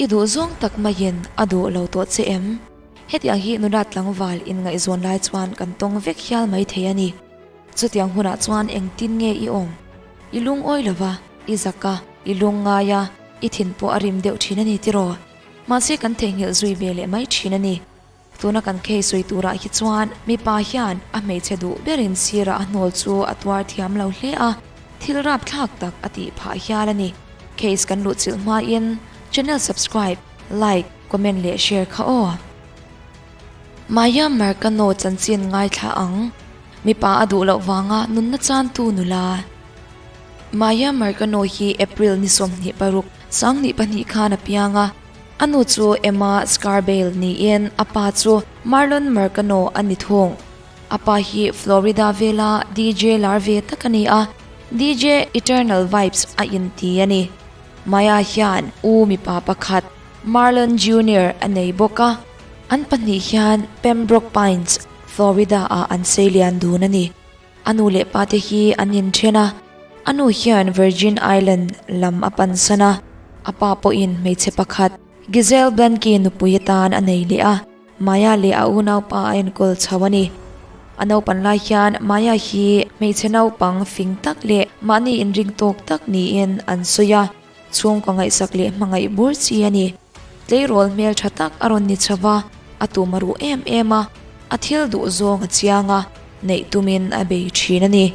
I duh zawng tak maiin a duh lo tawh che em? Hetiang hi nula tlangval inngaihzawn lai chuan kan tawng vek hial mai thei a ni. Chutiang hunah chuan engtin nge i awm? I lungawi lo va, i zak a, i lungngai a, i thin pawh a rim deuh thin a ni tiraw? Mahse kan theihnghilh zui ve leh mai thin a ni. Tuna kan khei sawi turah hi chuan mipa hian a hmeichhe duh berin sirah a hnawl chu a tuar thiam lo hle a, thil rapthlak tak a tih phah hial a ni. Case kan luhchilh hmain channel subscribe, like, comment leh share kha aw. Maya Marcano chanchin ngaithla ang, mipa a duh loh vanga nunna chantu nula. Maya Marcano hi April ni 26, 2002 khan a piang a. A nu chu Emma Scarbale niin a pa chu Marlon Marcano a ni thung. A pa hi Florida vela DJ lar ve tak a ni a, DJ Eternal Vibes a inti a ni. Maya hian u mipa pakhat Marlon Junior a nei bawk a, an pahnih hian Pembroke Pines, Florida ah an seilian dun a ni. A nu leh pa te hi an inthen a, a nu hian Virgin Island lam a pansan a, a pa pawhin hmeichhe pakhat Giselle Blanqui nupui atan a nei leh a, Maya leh a unaupa a enkawl chho a ni. A naupan lai hian Maya hi hmeichhe naupang fing tak leh mahni inring tawk tak niin an sawi a, chhungkaw ngaihsak leh hmangaih bur chi a ni. Tleirawl hmel tha tak a rawn ni chho va, a tum a ruh em em a, a thil duh zawng a chiang a, neih tumin a bei thin a ni.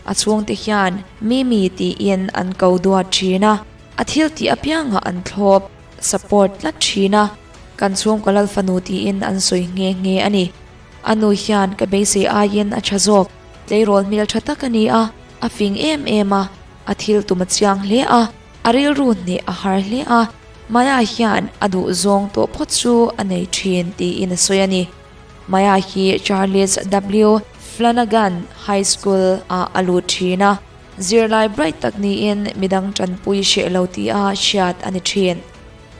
A chhungte hian Mimi tiin an ko duat thin a, a thil tih apiangah an thlawp, support, tlat thin a, kan chhungkaw lal fanu tiin an sawi nghe nghe a ni. A nu hian ka beisei aiin a tha zawk, tleirawl hmel tha tak a ni a, a fing em em a, a thil tum a chiang hle a, A rilru hneh a har hle a, Maya hian a duh zawng tawh phawt chu a nei thin tiin a sawi a ni. Maya hi Charles W. Flanagan High School ah a lut thin a, zirlai bright tak niin midang tanpui hreh lo tia hriat a ni thin.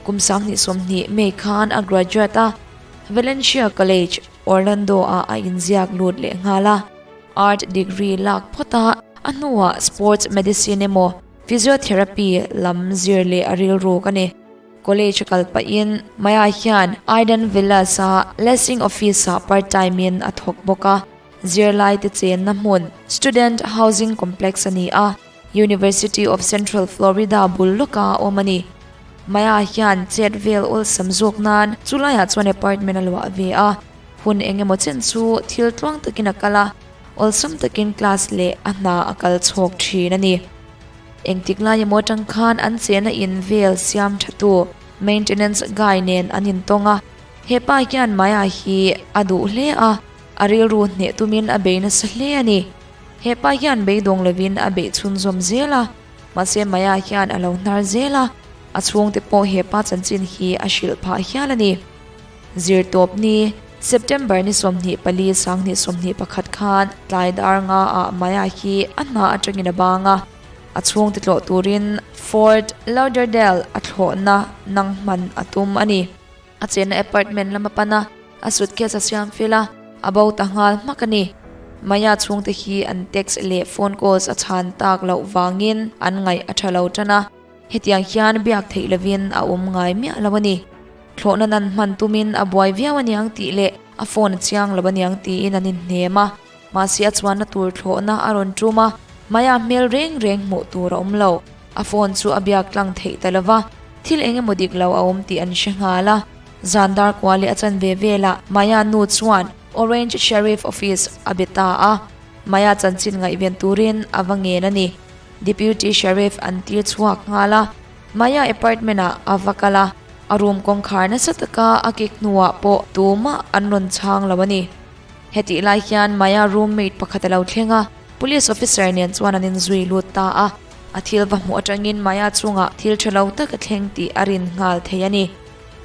Kum 2020 May khan a graduate a, Valencia College, Orlando ah a inziak lut leh nghal a. Art degree lak phawt a, a hnuah Sports Medicine emaw, Physiotherapy lam zir leh a rilruk a ni. College a kal pahin Maya hian Aiden Villas a Leasing Office ah part time in a thawk bawk a. Zirlai te chenna hmun Student Housing Complex a ni a, University of Central Florida bul lawka a awm a ni. Maya hian chet vel awlsam zawk nan chulaiah chuan apartment a luah ve a. Hun eng emaw chen chu thil tluang takin a kal a. Awlsam takin class leh a hna a kal chhawk thin a ni. Engtik lai emaw atang khan an chena in vel siam tha tu maintenance guy nen an intawng a, hepa hian Maya hi a duh hle a, a rilru hneh tumin a bei nasa hle a ni. Hepa hian beidawng lovin a beih chhunzawm zel a, mahse Maya hian a lo hnar zel a, a chhungte pawh hepa chanchin hi a hrilh phah hial a ni. Zirtawp ni, September ni 24 2021 khan tlai dar nga ah Maya hi a hna atangin a bang a, a chhungte tlawh turin Fort Lauderdale a thlawhna nang hman a tum a ni. A chenna apartment lam a pan a, a suitcase a siam fel a, a bo ta nghal hmak a ni. Maya chhungte hi an text leh phone calls a chhan tak loh vangin an ngaih a tha lo tan a, hetiang hian biak theih lovin a awm ngai miah lo a ni. Thlawhna nan hman tumin a buai viau aniang tih leh a phone a chiang lo aniang tiin an inhnem a, mahse a chuanna tur thlawhna a rawn tum a, Maya hmel reng reng hmuh tur a awm lo. A phone chu a biak tlang theih ta lo va, thil eng emaw dik lo a awm tih an hre nghal a. Zan dar kua leh a chanve velah Maya nu chuan Orange Sheriff Office a be ta a, Maya chanchin ngaihven turin a va ngen a ni. Deputy Sheriff an tir chhuak nghal a. Maya apartment ah a va kal a, a room kawngkhar nasa taka a kik hnuah pawh tumah an rawn chhang lo a ni. Hetih lai hian Maya roommate pakhat a lo thleng a, police officer nen chuan an inzui lut ta a. A thil va hmuh atangin Maya chungah thil tha lo tak a thleng tih a rin nghal thei a ni.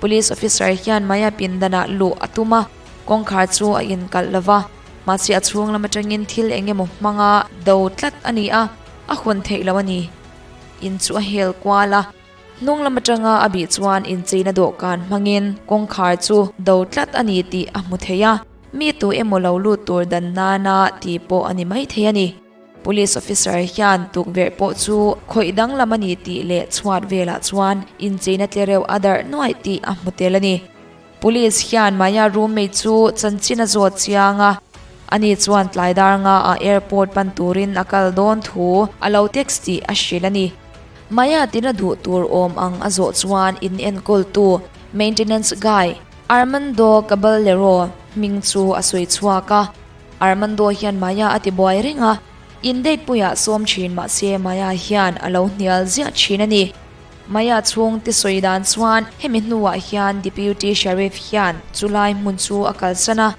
Police officer hian Maya pindanah luh a tum a, kawngkhar chu a inkalh lo va, mahse a chhung lam atangin thil eng emaw hmanga do tlat a ni a, a hun theih lo a ni. In chu a hel kual a, hnung lam atanga a bih chuan incheina dawhkan hmangin kawngkhar chu do tlat a ni tih a hmu thei a, mi tu emaw lo lut tur dan nana tih pawh a ni mai thei a ni. Police officer hian tukverh pawh chu khawih danglam a ni tih leh chhuat velah chuan incheina tlereuh a darh nuaih tih a hmu tel a ni. Police hian Maya roommate chu chanchin a zawt chiang a, ani chuan tlai dar nga ah airport pan turin a kal dawn thu a lo text tih a hrilh a ni. Maya tina duh tur awm ang a zawh chuan in enkawltu maintenance guy Armando Caballero hming chu a sawi chhuak a. Armando hian Maya a ti buai reng a, in date puiah sawm thin mahse Maya hian a lo hnial ziah thin a ni. Maya chhungte sawi dan chuan hemi hnuah hian Deputy Sheriff hian chulai hmun chu a kalsan a,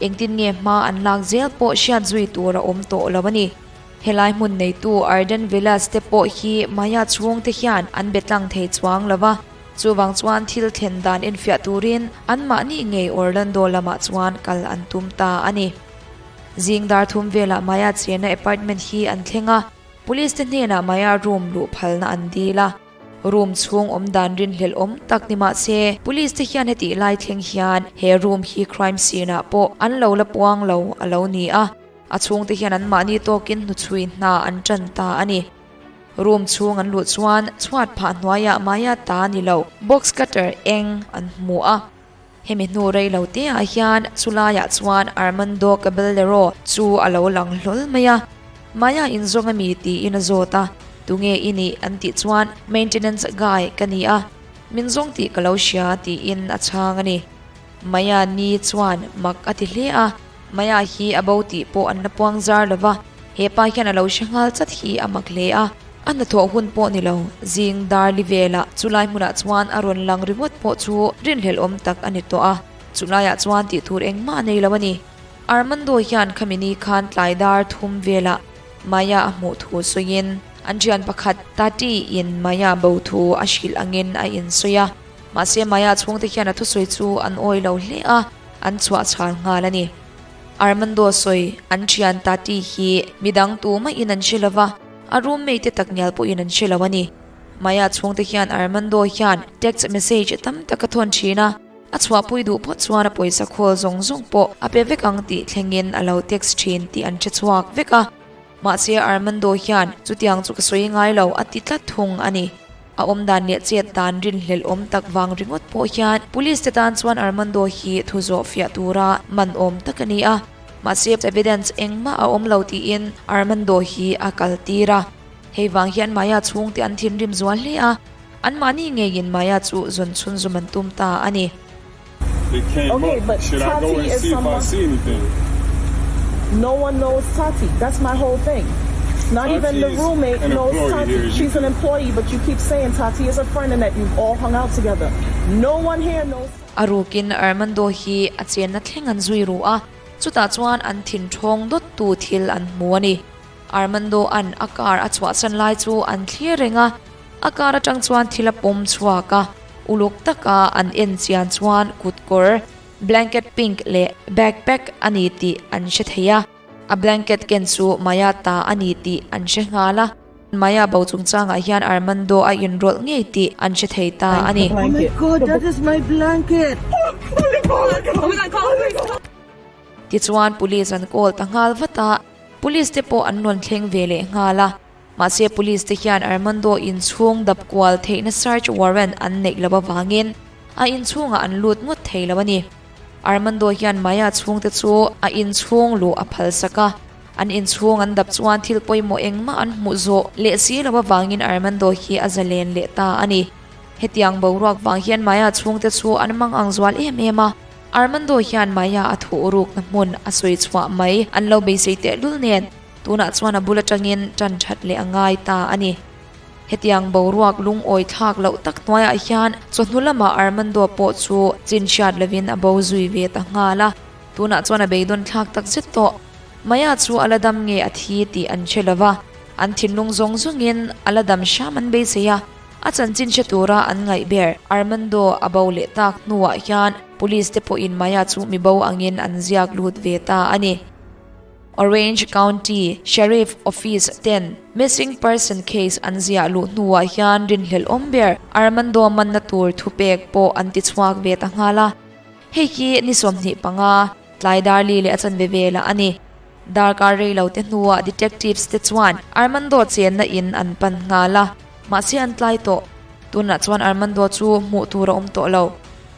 engtin nge hma an lak zel pawh hriat zui tur a awm tawh lo a ni. Helai hmun neitu Arden Villas te pawh hi Maya chhungte hian an be tlang thei chuang lo va, Chuvang chuan thil thlen dan enfiah turin anmahni ngei Orlando lamah chuan kal an tum ta a ni. Zing dar thum velah Maya chenna apartment hi an thleng a, police te hnenah Maya room luh phalna an dil a. Room chhung awm dan rinhlelh awm tak ni mah se, police te hian hetih lai thleng hian he room hi crime scene ah pawh an lo la puang lo a lo ni a, a chhungte hian anmahni tawkin hnuchhui hna an tan ta a ni. Room chhung an luh chuan chhuat phah hnuaiah Maya ta ni lo box cutter eng an hmu a. Hemi hnu rei lo te ah hian chulaiah chuan Armando Caballero chu a lo lang hlawl mai a. Maya inzawng a mi tiin a zawt a, tunge i nih an tih chuan maintenance guy ka ni a, min zawng tih ka lo hria tiin a chhang a ni. Maya ni chuan mak a ti hle a, Maya hi a bo tih pawh an la puang zar lo va, he pa hian a lo hre nghal chat hi a mak hle a. A hnathawh hun pawh ni lo, zing dar li velah chulai hmunah chuan a rawn lang ringawt pawh chu rinhlelh awm tak a ni tawh a, chulaiah chuan tih tur engmah a nei lo a ni. Armando hian khami ni khan tlai dar thum velah Maya a hmuh thu sawiin an thian pakhat Tati in Maya bo thu a hrilh angin a insawi a. Mahse Maya chhungte hian a thusawi chu an awi lo hle a, an chhuah chhal nghal a ni. Armando sawi an thian Tati hi midang tumah in an hre lo va, a roommate te takngial pawhin an hre lo a ni. Maya chhungte hian Armando hian text message tam tak a thawn thin a, a chhuahpui duh phawt chuan a pawisa khawl zawng zawng pawh a pe vek ang tih thlengin a lo text thin tih an hre chhuak vek a. Mahse Armando hian chutiang chu ka sawi ngai lo a ti tlat thung a ni. A awm dan leh chet dan rinhlelh awm tak vang ringawt pawh hian police te tan chuan Armando hi thu zawh fiah tura man awm tak a ni a. Mahse evidence engmah a awm lo tiin Armando hi a kal tir a. Hei vang hian Maya chhungte an thinrim zual hle a, anmahni ngeiin Maya chu zawn chhun zum an tum ta a ni. It came Okay, up. but Should I go Tati and is see if I someone. see anything? No one knows Tati. That's my whole thing. Not even the Tati's roommate an knows employee Tati. here. You She's an can employee, but you keep saying Tati is a friend and that you've all hung out together. No one here knows. A rukin Armando hi a chenna thleng an zui ru a, chutah chuan an thin thawng dawttu thil an hmu a ni. Armando an a car a chhuahsan lai chu an thlir reng a, a car atang chuan thil a pawm chhuak a, Uluk taka an en chian chuan kut kawr, blanket pink leh backpack a ni tih an hre thei a. A blanket ken chu Maya ta a ni tih an hre nghal a. Maya bo chungchangah hian Armando a inrawlh ngei tih an hre thei ta a ni. Oh my god, that is my blanket! Tichuan police an call ta nghal vat a, police te pawh an rawn thleng ve leh nghal a. Mahse police te hian Armando inchhung dap kual theihna search warrant an neih loh avangin a inchhungah an lut ngawt thei lo a ni. Armando hian Maya chhungte chu a inchhung luh a phalsak a, an inchhung an dap chuan thil pawimawh engmah an hmuh zawh leh si loh avangin Armando hi a zalen leh ta a ni. Hetiang boruak vang hian Maya chhungte chu an mang ang zual em em a, Armando hian Maya a thuh rukna hmun a sawi chhuah mai an lo beisei tehlul nen. Tunah chuan a bul atangin tan that leh a ngai ta a ni. Hetiang boruak lungawi thlak loh tak hnuaiah hian chawhnu lamah Armando pawh chu chin hriat lovin a bo zui ve ta nghal a. Tunah chuan a beidawn thlak tak zet tawh. Maya chu a la dam nge a thi tih an hre lo va, an thinlung zawng zawngin a la dam hram an beisei a. A chanchin hre tura an ngaih ber Armando a bo leh tak hnuah hian police te pawhin Maya chu mi bo angin an ziak lut ve ta a ni. Orange County Sheriff Office ten missing person case an ziah luh hnuah hian rinhlelh awm ber Armando manna tur thupek pawh an ti chhuak ve ta nghal a. Hei hi ni 25 tlai dar li leh a chanve velah a ni. Darkar rei lo te hnuah detectives te chuan Armando chenna in an pan nghal a, mahse an tlai tawh. Tunah chuan Armando chu hmuh tur a awm tawh lo.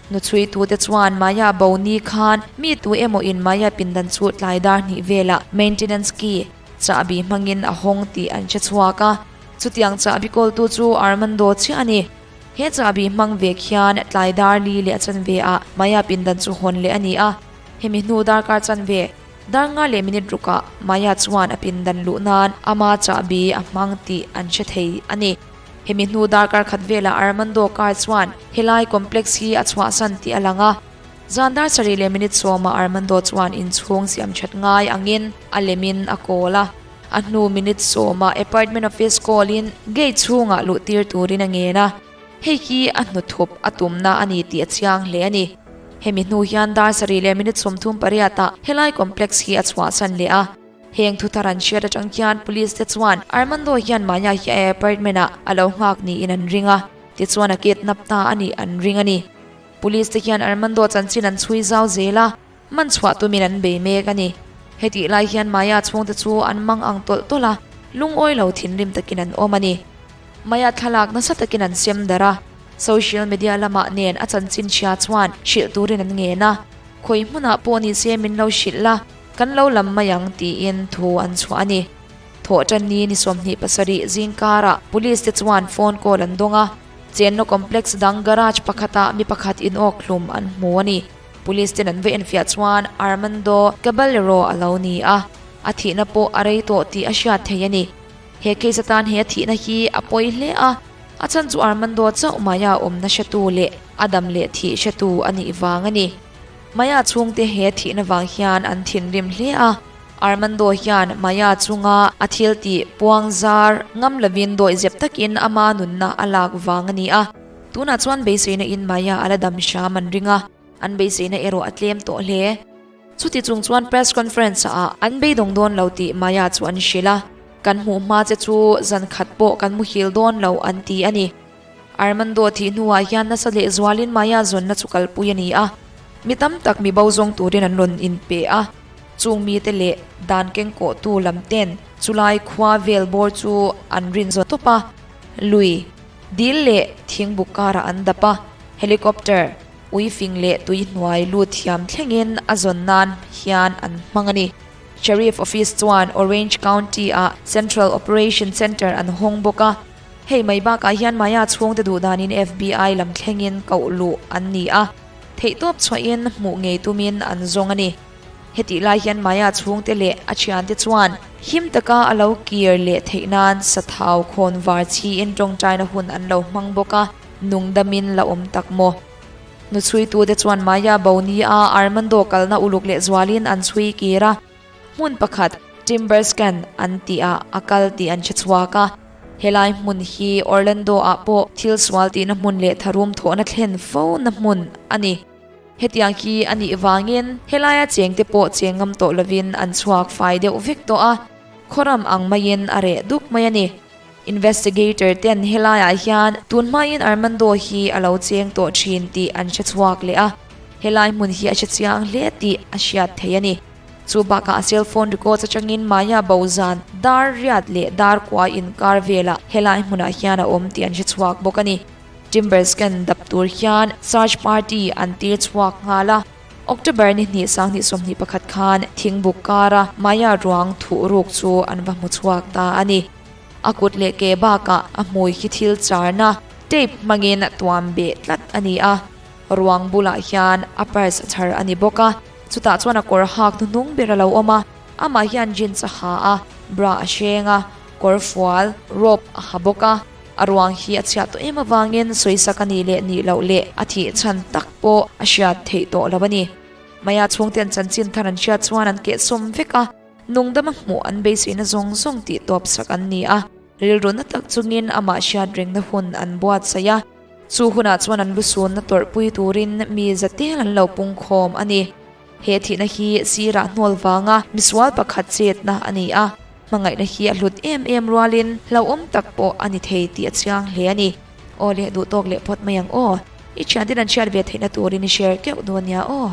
Hnuchhuitute chuan Maya bo ni khan mi tu emaw in Maya pindan chu tlai dar hnih velah maintenance key chahbi hmangin a hawng tih an hre chhuak a. Chutiang chahbi kawltu chu Armando chiah a ni. He chahbi hmang vek hian tlai dar li leh a chanve ah Maya pindan chu hawn leh a ni a. Hemi hnu darkar chanve dar nga leh minute rukah Maya chuan a pindan luh nan ama chahbi a hmang tih an hre thei a ni. Hemi hnu darkar khat velah Armando car chuan helai complex hi a chhuahsan tih a lang a. Zan dar sarih leh minute sawmah Armando chuan inchhung siam that ngai angin a lemin a kawl a. A hnu minute sawmah apartment office call in gate chhungah luh tir turin a ngen a. Hei hi a hnuthup a tumna a ni tih a chiang hle a ni. Hemi hnu hian dar sarih leh minute 38 ah helai complex hi a chhuahsan leh a. Heng thuthar an hriat atang hian police te chuan Armando hian Maya hi a apartment ah a lo nghak niin an ring a, tichuan a kidnap ta a nih an ring a ni. Police te hian Armando chanchin an chhui zau zel a, man chhuah tumin an bei mek a ni. Hetih lai hian Maya chhungte chu an mang ang tawlh tawlh a, lungawi lo thinrim takin an awm a ni. Maya thlalak nasa takin an sem darh a, social media lamah nen a chanchin hria chuan hrilh turin an ngen a, khawi hmunah pawh ni se min lo hrilh la, Kan lo lam mai ang tiin thu an chhuah a ni. Thawhtanni ni 27 zingkarah Police te chuan phone call an dawng a, chenna complex dang garage pakhatah mi pakhat inawk hlum an hmu a ni. Police ten an va enfiah chuan Armando Caballero a lo ni a, a thihna pawh a rei tawh tih a hriat thei a ni. He case atan he a thihna hi a pawi hle a, a chhan chu Armando chauh maia awmna hretu leh a dam leh thih hretu a nih vang a ni. Maya chhungte he thihna vang hian an thinrim hle a, Armando hian Maya chunga a thil tih puang zar ngam lovin dawihzep takin ama nunna a lak vang a ni a. Tunah chuan beiseina in Maya a la dam hram an ring a, an beiseina erawh a tlem tawh hle. Chuti chung chuan press conference ah an beidawng dawn lo tih Maya chu an hrilh a, Kan hmuh hma che chu zan khat pawh kan muhil dawn lo an ti a ni. Armando thih hnuah hian nasa leh zualin Maya zawnna chu kalpui a ni a, mi tam tak mi bo zawng turin an rawn inpe a, chung mite leh dan kengkawhtu lam ten chulai khua vel bawr chu an rin zawn tawp a, lui, dil leh thingbuk karah an dap a, helicopter, uifing leh tuihnuai lut thiam thlengin a zawn nan hian an hmang a ni. Sheriff Office chuan Orange County-ah Central Operation Center an hawng bawk a. Hei mai bakah hian Maya chhungte duh danin FBI lam thlengin koh luh an ni a, theihtawp chhuahin hmuh ngei tumin an zawng a ni. Hetih lai hian Maya chhungte leh a thiante chuan him taka a lo kir leh theih nan sathau khawn var chhiin tawngtaina hun an lo hmang bawk a, nungdamin la awm tak maw? Hnuchhuitute chuan Maya bo nia Armando kalna uluk leh zualin an chhui kir a. Hmun pakhat Timberscan an tih ah a kal tih an hre chhuak a, helai hmun hi Orlando ah pawh thil sual tihna hmun leh tharum thawhna thlen fo na hmun a ni. Hetiang hi a nih vangin helaia chengte pawh cheng ngam tawh lovin an chhuak fai deuh vek tawh a, khawram ang maiin a reh duk mai a ni. Investigator ten helaiah hian tun hmain Armando hi a lo cheng tawh thin tih an hre chhuak leh a, helai hmun hi a hre chiang hle tih a hriat theih a ni. Chu bakah a cell phone records atangin Maya bo zan dar riat leh dar kua inkar velah helai hmunah hian a awm tih an hre chhuak bawk a ni. Timberscan dap tur hian search party an tir chhuak nghal a. October ni hnih 2021 khan thingbuk kara Maya ruang thuh ruk chu an va hmu chhuak ta a ni. A kut leh ke bakah a hmui khi thil charna tape hmangin tuam beh tlat a ni a. Ruang bulah hian a purse a chhar a ni bawk a. Chutah chuan a kawr hak hnuhnung ber a lo awm a, amah hian jeans a ha a, bra a hreng a, kawr fual, robe, a ha bawk a. A ruang hi a chhiat tawh em avangin sawisak a nih leh nih loh leh a thih chhan tak pawh a hriat theih tawh lo a ni. Maya chhungten chanchin thar an hriat chuan an kehsawm vek a, nungdama hmuh an beiseina zawng zawng tih tawp sak an ni a, rilru na tak chungin amah hriat rengna hun an buatsaih a. Chu hunah chuan an lusunna tawrhpui turin mi zatel an lo pungkhawm a ni. He thihna hi sirah hnawl vanga misual pakhat chetna a ni a, hmangaihna hi a hlut em em rualin hlauhawm tak pawh a ni thei tih a chiang hle a ni. Aw le, duhtawk leh phawt mai ang aw. I thianten an hriat ve theihna turin i share keuh dawn nia aw.